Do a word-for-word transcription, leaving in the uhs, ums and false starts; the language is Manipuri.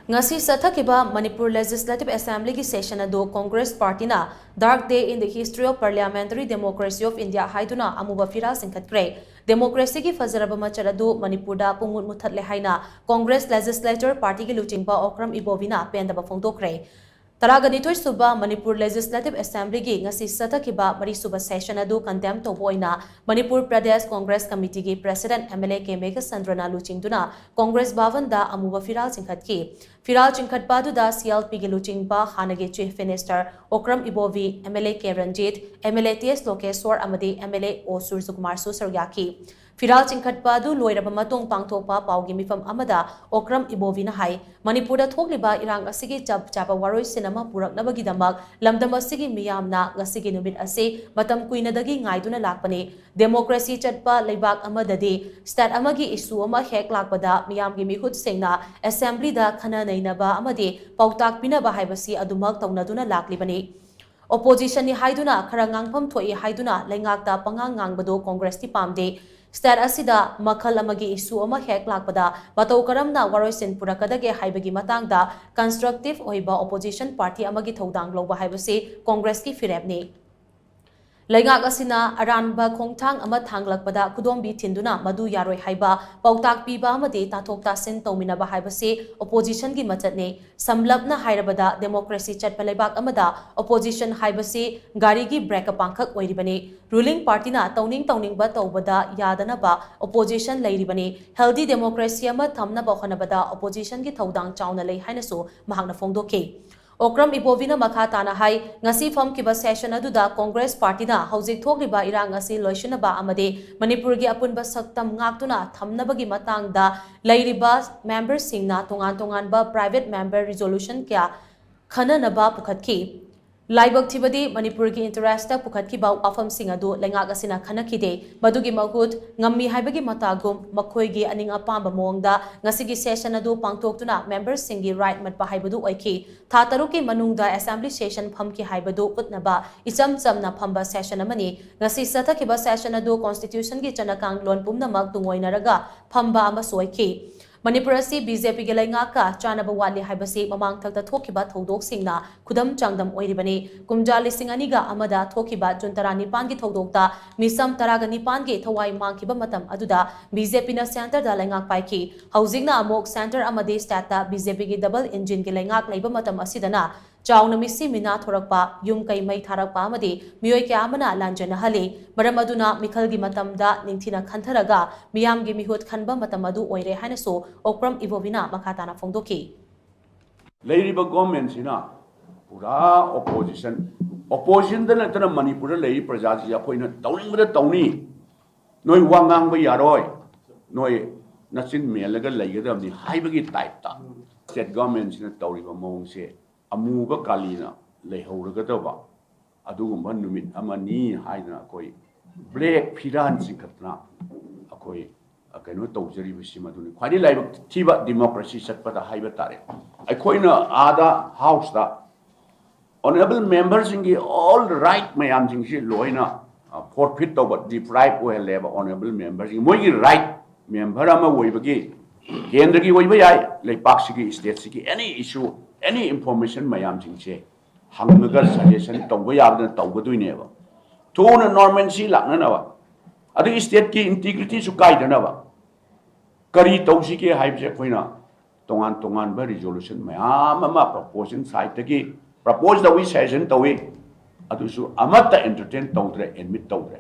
ꯉꯁꯤ ꯆꯠꯊꯈꯤꯕ ꯃꯅꯤꯄꯨꯔ Legislative Assemblyꯒꯤ session ꯑꯗꯨ Congress Partyꯅ Dark Day in the History of Parliamentary Democracy of India ꯍꯥꯏꯗꯨꯅ ꯑꯃꯨꯕ ꯐꯤꯔꯥꯜ ꯆꯤꯡꯈꯠꯈ꯭ꯔꯦ꯫ Democracyꯒꯤ ꯐꯖꯔꯕ ꯃꯆꯠ ꯑꯗꯨ ꯃꯅꯤꯄꯨꯔꯗ ꯄꯨꯡꯃꯨꯠ ꯃꯨꯠꯊꯠꯂꯦ ꯍꯥꯏꯅ Congress Legislature Partyꯒꯤ ꯂꯨꯆꯤꯡꯕ ꯑꯣꯀ꯭ꯔꯝ ꯏꯕꯣꯕꯤꯅ ꯄꯦꯟꯗꯕ ꯐꯣꯡꯗꯣꯛꯈ꯭ꯔꯦ꯫ ꯇꯔꯥꯒ ꯅꯤꯊꯣꯏ ꯁꯨꯕ ꯃꯅꯤꯄꯨꯔ Legislative Assemblyꯒꯤ ꯉꯁꯤ ꯆꯠꯊꯈꯤꯕ ꯃꯔꯤꯁꯨꯕ session ꯑꯗꯨ condemn ꯇꯧꯕ ꯑꯣꯏꯅ Manipur Pradesh Congress Committeeꯒꯤ President MLA ꯀꯦ ꯃꯦꯘꯆꯟꯗ꯭ꯔꯅ ꯂꯨꯆꯤꯡꯗꯨꯅ Congress ꯚꯕꯟꯗ ꯑꯃꯨꯕ ꯐꯤꯔꯥꯜ ꯆꯤꯡꯈꯠꯈꯤ꯫ ꯐꯤꯔꯥꯜ ꯆꯤꯡꯈꯠꯄ ꯑꯗꯨꯗ CLPꯒꯤ ꯂꯨꯆꯤꯡꯕ ꯍꯥꯟꯅꯒꯤ Chief Minister ꯑꯣꯀ꯭ꯔꯝ ꯏꯕꯣꯕꯤ, MLA ꯀꯦ ꯔꯟꯖꯤꯠ, MLA ꯇꯤ ꯑꯦꯁ ꯂꯣꯀꯦꯁ꯭ꯋꯔ ꯑꯃꯗꯤ MLA ꯑꯣ ꯁꯨꯔꯖꯀꯨꯃꯥꯔꯁꯨ ꯁꯔꯨꯛ ꯌꯥꯈꯤ꯫ ꯐꯤꯔꯥꯜ ꯆꯤꯡꯈꯠꯄ ꯑꯗꯨ ꯂꯣꯏꯔꯕ ꯃꯇꯨꯡ ꯄꯥꯡꯊꯣꯛꯄ ꯄꯥꯎꯒꯤ ꯃꯤꯐꯝ ꯑꯃꯗ ꯑꯣꯀ꯭ꯔꯝ ꯏꯕꯣꯕꯤꯅ ꯍꯥꯏ, ꯃꯅꯤꯄꯨꯔꯗ ꯊꯣꯛꯂꯤꯕ ꯏꯔꯥꯡ ꯑꯁꯤꯒꯤ ꯆꯞ ꯆꯥꯕ ꯋꯥꯔꯣꯏꯁꯤꯟ ꯑꯃ ꯄꯨꯔꯛꯅꯕꯒꯤꯗꯃꯛ ꯂꯝꯗꯝ ꯑꯁꯤꯒꯤ ꯃꯤꯌꯥꯝꯅ ꯉꯁꯤꯒꯤ ꯅꯨꯃꯤꯠ ꯑꯁꯤ ꯃꯇꯝ ꯀꯨꯏꯅꯗꯒꯤ ꯉꯥꯏꯗꯨꯅ ꯂꯥꯛꯄꯅꯤ꯫ Democracy ꯆꯠꯄ ꯂꯩꯕꯥꯛ ꯑꯃꯗꯗꯤ state ꯑꯃꯒꯤ issue ꯑꯃ ꯍꯦꯛ ꯂꯥꯛꯄꯗ ꯃꯤꯌꯥꯝꯒꯤ ꯃꯤꯍꯨꯠꯁꯤꯡꯅ Assemblyꯗ ꯈꯟꯅ ꯅꯩꯅꯕ ꯑꯃꯗꯤ ꯄꯥꯎꯇꯥꯛ ꯄꯤꯅꯕ ꯍꯥꯏꯕꯁꯤ ꯑꯗꯨꯃꯛ ꯇꯧꯅꯗꯨꯅ ꯂꯥꯛꯂꯤꯕꯅꯤ꯫ Oppositionꯅꯤ ꯍꯥꯏꯗꯨꯅ, ꯈꯔ ꯉꯥꯡꯐꯝ ꯊꯣꯛꯏ ꯍꯥꯏꯗꯨꯅ ꯂꯩꯉꯥꯛꯇ ꯄꯉꯥꯡ ꯉꯥꯡꯕꯗꯨ Congressꯇꯤ ꯄꯥꯝꯗꯦ꯫ State ꯑꯁꯤꯗ ꯃꯈꯜ ꯑꯃꯒꯤ issue ꯑꯃ ꯍꯦꯛ ꯂꯥꯛꯄꯗ ꯃꯇꯧ ꯀꯔꯝꯅ ꯋꯥꯔꯣꯏꯁꯤꯟ ꯄꯨꯔꯛꯀꯗꯒꯦ ꯍꯥꯏꯕꯒꯤ ꯃꯇꯥꯡꯗ constructive ꯑꯣꯏꯕ opposition party ꯑꯃꯒꯤ ꯊꯧꯗꯥꯡ ꯂꯧꯕ ꯍꯥꯏꯕꯁꯤ Congressꯀꯤ ꯐꯤꯔꯦꯞꯅꯤ꯫ ꯂꯩꯉꯥꯛ ꯑꯁꯤꯅ ꯑꯔꯥꯟꯕ ꯈꯣꯡꯊꯥꯡ ꯑꯃ ꯊꯥꯡꯂꯛꯄꯗ ꯈꯨꯗꯣꯝꯕꯤ ꯊꯤꯟꯗꯨꯅ ꯃꯗꯨ ꯌꯥꯔꯣꯏ ꯍꯥꯏꯕ ꯄꯥꯎꯇꯥꯛ ꯄꯤꯕ ꯑꯃꯗꯤ ꯇꯥꯊꯣꯛ ꯇꯥꯁꯤꯟ ꯇꯧꯃꯤꯟꯅꯕ ꯍꯥꯏꯕꯁꯤ oppositionꯒꯤ ꯃꯆꯠꯅꯤ꯫ ꯁꯝꯂꯞꯅ ꯍꯥꯏꯔꯕꯗ, democracy ꯆꯠꯄ ꯂꯩꯕꯥꯛ ꯑꯃꯗ opposition ꯍꯥꯏꯕꯁꯤ ꯒꯥꯔꯤꯒꯤ brake ꯄꯥꯡꯈꯛ ꯑꯣꯏꯔꯤꯕꯅꯤ꯫ Ruling partyꯅ ꯇꯧꯅꯤꯡ ꯇꯧꯅꯤꯡꯕ ꯇꯧꯕꯗ ꯌꯥꯗꯅꯕ opposition ꯂꯩꯔꯤꯕꯅꯤ꯫ Healthy democracy ꯑꯃ ꯊꯝꯅꯕ ꯍꯣꯠꯅꯕꯗ oppositionꯒꯤ ꯊꯧꯗꯥꯡ ꯆꯥꯎꯅ ꯂꯩ ꯍꯥꯏꯅꯁꯨ ꯃꯍꯥꯛꯅ ꯐꯣꯡꯗꯣꯛꯈꯤ꯫ ꯑꯣꯀ꯭ꯔꯝ ꯏꯕꯣꯕꯤꯅ ꯃꯈꯥ ꯇꯥꯅ ꯍꯥꯏ, ꯉꯁꯤ ꯐꯝꯈꯤꯕ session ꯑꯗꯨꯗ Congress partyꯅ ꯍꯧꯖꯤꯛ ꯊꯣꯛꯂꯤꯕ ꯏꯔꯥꯡ ꯑꯁꯤ ꯂꯣꯏꯁꯤꯟꯅꯕ ꯑꯃꯗꯤ ꯃꯅꯤꯄꯨꯔꯒꯤ ꯑꯄꯨꯟꯕ ꯁꯛꯇꯝ ꯉꯥꯛꯇꯨꯅ ꯊꯝꯅꯕꯒꯤ ꯃꯇꯥꯡꯗ ꯂꯩꯔꯤꯕ memberꯁꯤꯡꯅ ꯇꯣꯉꯥꯟ ꯇꯣꯉꯥꯟꯕ private member resolution ꯀꯌꯥ ꯈꯟꯅꯅꯕ ꯄꯨꯈꯠꯈꯤ꯫ ꯂꯥꯏꯕꯛ ꯊꯤꯕꯗꯤ ꯃꯅꯤꯄꯨꯔꯒꯤ interestꯇ ꯄꯨꯈꯠꯈꯤꯕ ꯋꯥꯐꯝꯁꯤꯡ ꯑꯗꯨ ꯂꯩꯉꯥꯛ ꯑꯁꯤꯅ ꯈꯟꯅꯈꯤꯗꯦ꯫ ꯃꯗꯨꯒꯤ ꯃꯍꯨꯠ ꯉꯝꯃꯤ ꯍꯥꯏꯕꯒꯤ ꯃꯇꯥꯒꯨꯝ ꯃꯈꯣꯏꯒꯤ ꯑꯅꯤꯡ ꯑꯄꯥꯝꯕ ꯃꯑꯣꯡꯗ ꯉꯁꯤꯒꯤ session ꯑꯗꯨ ꯄꯥꯡꯊꯣꯛꯇꯨꯅ memberꯁꯤꯡꯒꯤ right ꯃꯠꯄ ꯍꯥꯏꯕꯗꯨ ꯑꯣꯏꯈꯤ꯫ ꯊꯥ ꯇꯔꯨꯛꯀꯤ ꯃꯅꯨꯡꯗ assembly session ꯐꯝꯈꯤ ꯍꯥꯏꯕꯗꯨ ꯎꯠꯅꯕ ꯏꯆꯝ ꯆꯝꯅ ꯐꯝꯕ session ꯑꯃꯅꯤ꯫ ꯉꯁꯤ ꯆꯠꯊꯈꯤꯕ session ꯑꯗꯨ constitutionꯒꯤ ꯆꯠꯅ ꯀꯥꯡꯂꯣꯟ ꯄꯨꯝꯅꯃꯛ ꯇꯨꯡꯑꯣꯏꯅꯔꯒ ꯐꯝꯕ ꯑꯃꯁꯨ ꯑꯣꯏꯈꯤ꯫ ꯃꯅꯤꯄꯨꯔ ꯑꯁꯤ ꯕꯤ ꯖꯦ ꯄꯤꯒꯤ ꯂꯩꯉꯥꯛꯀ ꯆꯥꯟꯅꯕ ꯋꯥꯠꯂꯤ ꯍꯥꯏꯕꯁꯤ ꯃꯃꯥꯡꯊꯛꯇ ꯊꯣꯛꯈꯤꯕ ꯊꯧꯗꯣꯛꯁꯤꯡꯅ ꯈꯨꯗꯝ ꯆꯥꯡꯗꯝ ꯑꯣꯏꯔꯤꯕꯅꯤ꯫ ꯀꯨꯝꯖꯥ ꯂꯤꯁꯤꯡ ꯑꯅꯤꯒ ꯑꯃꯗ ꯊꯣꯛꯈꯤꯕ ꯖꯨꯟ ꯇꯔꯥꯅꯤꯄꯥꯟꯒꯤ ꯊꯧꯗꯣꯛꯇ ꯃꯤꯁꯝ ꯇꯔꯥꯒ ꯅꯤꯄꯥꯟꯒꯤ ꯊꯋꯥꯏ ꯃꯥꯡꯈꯤꯕ ꯃꯇꯝ ꯑꯗꯨꯗ ꯕꯤ ꯖꯦ ꯄꯤꯅ ꯁꯦꯟꯇꯔꯗ ꯂꯩꯉꯥꯛ ꯄꯥꯏꯈꯤ꯫ ꯍꯧꯖꯤꯛꯅ ꯑꯃꯨꯛ ꯁꯦꯟꯇꯔ ꯑꯃꯗꯤ ꯁ꯭ꯇꯦꯠꯇ ꯕꯤ ꯖꯦ ꯄꯤꯒꯤ ꯗꯕꯜ ꯏꯟꯖꯤꯟꯒꯤ ꯂꯩꯉꯥꯛ ꯂꯩꯕ ꯃꯇꯝ ꯑꯁꯤꯗꯅ ꯆꯥꯎꯅ ꯃꯤꯁꯤ ꯃꯤꯅꯥ ꯊꯣꯔꯛꯄ, ꯌꯨꯝ ꯀꯩ ꯃꯩ ꯊꯥꯔꯛꯄ ꯑꯃꯗꯤ ꯃꯤꯑꯣꯏ ꯀꯌꯥ ꯑꯃꯅ ꯂꯥꯟꯖꯦꯟꯅꯍꯜꯂꯤ꯫ ꯃꯔꯝ ꯑꯗꯨꯅ ꯃꯤꯈꯜꯒꯤ ꯃꯇꯝꯗ ꯅꯤꯡꯊꯤꯅ ꯈꯟꯊꯔꯒ ꯃꯤꯌꯥꯝꯒꯤ ꯃꯤꯍꯨꯠ ꯈꯟꯕ ꯃꯇꯝ ꯑꯗꯨ ꯑꯣꯏꯔꯦ ꯍꯥꯏꯅꯁꯨ ꯑꯣꯀ꯭ꯔꯝ ꯏꯕꯣꯕꯤꯅ ꯃꯈꯥ ꯇꯥꯅ ꯐꯣꯡꯗꯣꯛꯈꯤ꯫ ꯂꯩꯔꯤꯕ ꯒꯣꯔꯃꯦꯟꯁꯤꯅ ꯄꯨꯔꯥ ꯑꯣꯄꯣꯖꯤꯁꯟ, ꯑꯣꯄꯣꯖꯤꯁꯟꯗ ꯅꯠꯇꯅ ꯃꯅꯤꯄꯨꯔꯗ ꯂꯩꯔꯤꯕ ꯄ꯭ꯔꯖꯥꯁꯤꯡꯁꯦ ꯑꯩꯈꯣꯏꯅ ꯇꯧꯅꯤꯡꯕꯗ ꯇꯧꯅꯤ, ꯅꯣꯏ ꯋꯥ ꯉꯥꯡꯕ ꯌꯥꯔꯣꯏ, ꯅꯣꯏ ꯅꯆꯤꯟ ꯃꯦꯜꯂꯒ ꯂꯩꯒꯗꯕꯅꯤ ꯍꯥꯏꯕꯒꯤ ꯇꯥꯏꯞꯇ ꯁ꯭ꯇꯦꯠ ꯒꯣꯔꯃꯦꯟꯁꯤꯅ ꯇꯧꯔꯤꯕ ꯃꯑꯣꯡꯁꯦ ꯑꯃꯨꯕ ꯀꯥꯂꯤꯅ ꯂꯩꯍꯧꯔꯒꯗꯕ ꯑꯗꯨꯒꯨꯝꯕ ꯅꯨꯃꯤꯠ ꯑꯃꯅꯤ ꯍꯥꯏꯗꯅ ꯑꯩꯈꯣꯏ ꯕ꯭ꯂꯦꯛ ꯐꯤꯔꯥꯟ ꯆꯤꯡꯈꯠꯇꯅ ꯑꯩꯈꯣꯏ ꯀꯩꯅꯣ ꯇꯧꯖꯔꯤꯕꯁꯤ ꯃꯗꯨꯅꯤ꯫ ꯈ꯭ꯋꯥꯏꯗꯒꯤ ꯂꯥꯏꯕꯛ ꯊꯤꯕ ꯗꯤꯃꯣꯀ꯭ꯔꯦꯁꯤ ꯆꯠꯄꯗ ꯍꯥꯏꯕ ꯇꯥꯔꯦ꯫ ꯑꯩꯈꯣꯏꯅ ꯑꯥꯗ ꯍꯥꯎꯁꯇ ꯑꯣꯅꯔꯦꯕꯜ ꯃꯦꯝꯕꯔꯁꯤꯡꯒꯤ ꯑꯣꯜ ꯔꯥꯏꯠ ꯃꯌꯥꯝꯁꯤꯡꯁꯤ ꯂꯣꯏꯅ ꯐꯣꯔꯐꯤꯠ ꯇꯧꯕ, ꯗꯤꯄ꯭ꯔꯥꯏꯞ ꯑꯣꯏꯍꯜꯂꯦꯕ ꯑꯣꯅꯔꯦꯕꯜ ꯃꯦꯝꯕꯔꯁꯤꯡ꯫ ꯃꯣꯏꯒꯤ ꯔꯥꯏꯠ, ꯃꯦꯝꯕꯔ ꯑꯃ ꯑꯣꯏꯕꯒꯤ, ꯀꯦꯟꯗ꯭ꯔꯒꯤ ꯑꯣꯏꯕ ꯌꯥꯏ, ꯂꯩꯄꯥꯛꯁꯤꯒꯤ, ꯁ꯭ꯇꯦꯠꯁꯤꯒꯤ ꯑꯦꯅꯤ ꯏꯁꯨ, ꯑꯦꯅꯤ ꯏꯟꯐꯣꯔꯃꯦꯁꯟ ꯃꯌꯥꯝꯁꯤꯡꯁꯦ ꯍꯪꯉꯒ ꯁꯖꯦꯁꯟ ꯇꯧꯕ ꯌꯥꯕꯗꯅ ꯇꯧꯒꯗꯣꯏꯅꯦꯕ꯫ ꯊꯨꯅ ꯅꯣꯔꯃꯦꯟꯁꯤ ꯂꯥꯛꯅꯅꯕ, ꯑꯗꯒꯤ ꯁ꯭ꯇꯦꯠꯀꯤ ꯏꯟꯇꯤꯒ꯭ꯔꯤꯇꯤꯁꯨ ꯀꯥꯏꯗꯅꯕ ꯀꯔꯤ ꯇꯧꯁꯤꯒꯦ ꯍꯥꯏꯕꯁꯦ ꯑꯩꯈꯣꯏꯅ ꯇꯣꯉꯥꯟ ꯇꯣꯉꯥꯟꯕ ꯔꯤꯖꯣꯂꯨꯁꯟ ꯃꯌꯥꯝ ꯑꯃ ꯄ꯭ꯔꯄꯣꯖꯤꯁꯟ ꯁꯥꯏꯠꯇꯒꯤ ꯄ꯭ꯔꯄꯣꯖ ꯇꯧꯏ, ꯁꯖꯦꯁꯟ ꯇꯧꯏ, ꯑꯗꯨꯁꯨ ꯑꯃꯠꯇ ꯑꯦꯟꯇꯔꯇꯦꯟ ꯇꯧꯗ꯭ꯔꯦ, ꯑꯦꯗꯃꯤꯠ ꯇꯧꯗ꯭ꯔꯦ꯫